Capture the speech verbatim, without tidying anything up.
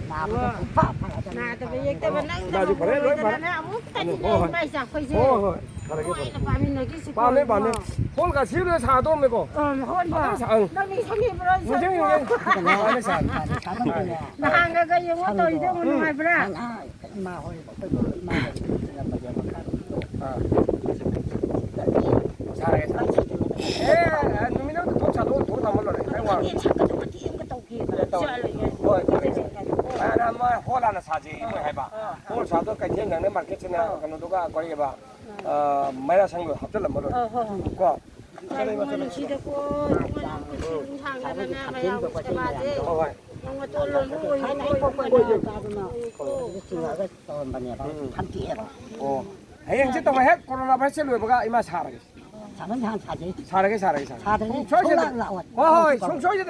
ꯅꯥꯕꯗꯣ ꯄꯨꯡꯐ ꯐꯔꯗꯕꯅꯤ꯫ ꯅꯥꯗꯕ ꯌꯦꯛꯇꯕ ꯅꯪꯗꯕ ꯅꯥꯗꯤ ꯐꯔꯦ, ꯂꯣꯏ ꯐꯔꯦ꯫ ꯕꯣꯔꯣꯏꯗꯅꯅꯦ ꯑꯃꯨꯛꯇꯗꯤ ꯍꯣꯏ, ꯍꯣꯏ꯫ ꯂꯩ ꯃꯥꯏ ꯆꯥꯛꯈꯣꯏꯁꯦ꯫ ꯍꯣꯏ, ꯍꯣꯏ, ꯐꯔꯒꯦ, ꯐꯔꯒꯦ꯫ ꯅꯨꯡꯉꯥꯏꯅ ꯄꯥꯃꯤꯟꯅꯒꯤꯁꯤꯀꯣ, ꯄꯥꯝꯃꯦ, ꯄꯥꯝꯃꯦ꯫ ꯏꯕꯨꯡꯉꯣ꯫ ꯍꯣꯜ ꯀꯥꯁꯤꯗ ꯁꯥꯗꯧꯔꯝꯃꯦꯀꯣ꯫ ꯑ, ꯍꯣꯜꯗꯣ꯫ ꯐꯖꯅ ꯁꯥ-, ꯑꯪ꯫ ꯅꯪ ꯅꯤꯡꯁꯤꯡꯉꯤꯕ꯭ꯔꯣ, ꯅꯤꯡꯁꯤꯡꯉꯤꯅꯦ꯫ ꯏꯕꯨꯡꯉꯣ? ꯃꯥꯅꯦ, ꯁꯥ-, ꯃꯥꯅꯦ, ꯁꯥꯗꯧꯔꯝꯃꯦ꯫ ꯅꯍꯥꯟꯒꯒ ꯌꯦꯡꯉꯣ ꯁꯪꯗꯣ꯫ ꯇꯧꯔꯤꯗꯣ, ꯎꯝ꯫ ꯅꯨꯡꯉꯥꯏꯕ꯭ꯔꯥ? ꯏꯃꯥ ꯍꯣꯏ, ꯑꯩꯈꯣꯏ ꯏꯃꯥ ꯍꯣꯏ ꯊꯤꯜꯂꯝꯕꯁꯦ ꯃꯈꯥ ꯑꯥ꯫ ꯁꯥꯔꯒꯦ, ꯁꯥꯔꯒꯦ꯫ ꯑꯦ, ꯅꯨꯃꯤꯠ ꯑꯃꯗ ꯊꯣꯡ ꯁꯥꯗꯣꯛꯑ ꯊꯣꯡ ꯊꯝꯃ ꯂꯣꯏꯔꯦ꯫ ꯀꯩ ꯋꯥ-, ꯃꯇꯦꯛ ꯑꯃ ꯁꯥꯀꯠꯂꯨ, ꯃꯇꯦꯛ ꯑꯃꯒ ꯇꯧꯒꯦꯕ꯫ ꯇꯧ-, ꯆꯠꯂꯣꯏꯌꯦ꯫ ꯍꯣꯏ, ꯍꯣꯏ꯫ ꯃꯥꯅ ꯃꯣꯏ ꯍꯣꯜ ꯍꯥꯟꯅ ꯁꯥꯁꯤ, ꯃꯣꯏ ꯍꯥꯏꯕ꯫ ꯑꯥ꯫ ꯍꯣꯜ ꯁꯥꯗꯣ ꯀꯩꯊꯦꯜ ꯅꯪꯅ ꯃꯥꯔꯀꯦꯠꯁꯤꯅ ꯑꯥ꯫ ꯀꯩꯅꯣꯗꯨꯒ ꯀꯔꯤꯑꯕ, ꯑꯥ, ꯃꯩꯔꯥ ꯁꯪꯗꯣ ꯍꯥꯞꯆꯤꯜꯂꯝꯃ ꯂꯣꯏꯔꯦ꯫ ꯑꯥ, ꯍꯣꯏ, ꯍꯣꯏ꯫ ꯀꯣ? ꯏꯃꯥ ꯅꯨꯡꯁꯤꯗꯀꯣ, ꯏꯕꯨꯡꯉꯣ ꯅꯪ ꯄꯨꯟꯁꯤ ꯅꯨꯡꯁꯥꯡꯗꯅꯅꯦ ꯃꯌꯥꯝꯒꯤ ꯁꯦꯕꯥꯁꯦ꯫ ꯍꯣꯏ, ꯍꯣꯏ꯫ ꯅꯪ ꯃꯇꯣꯟ ꯂꯣꯝꯕ ꯑꯣꯏꯌꯨꯀꯣ, ꯏꯕꯨꯡꯉꯣ꯫ ꯇꯧꯔꯝꯕꯅꯦꯕ꯫ ꯎꯝ꯫ ꯐꯝꯇꯦꯛꯑꯦꯕ꯫ ꯑꯣ꯫ ꯍꯌꯦꯡꯁꯦ ꯇꯧꯕ ꯍꯦꯛ ꯀꯣꯔꯣꯅꯥ ꯚꯥꯏꯔꯁꯁꯦ ꯂꯣꯏꯕꯒ ꯏꯃꯥ ꯁꯥꯔꯒꯦ꯫ ꯁꯥꯃꯟ ꯁꯥꯅ ꯁꯥꯖꯩ꯫ ꯁꯥꯔꯒꯦ, ꯁꯥꯔꯒꯦ, ꯁꯥꯔꯒꯦ꯫ ꯁꯥꯗ꯭ꯔꯗꯤ ꯁꯨꯡꯁꯣꯏ ꯁꯣꯏꯗꯅ꯫ ꯁꯨꯡꯂꯥꯛ ꯂꯥꯛꯑꯣꯏ꯫ ꯍꯣꯏ, ꯍꯣꯏ, ꯁꯨꯡꯁꯣꯏ ꯁꯨꯡꯁꯣꯏꯗꯅ꯫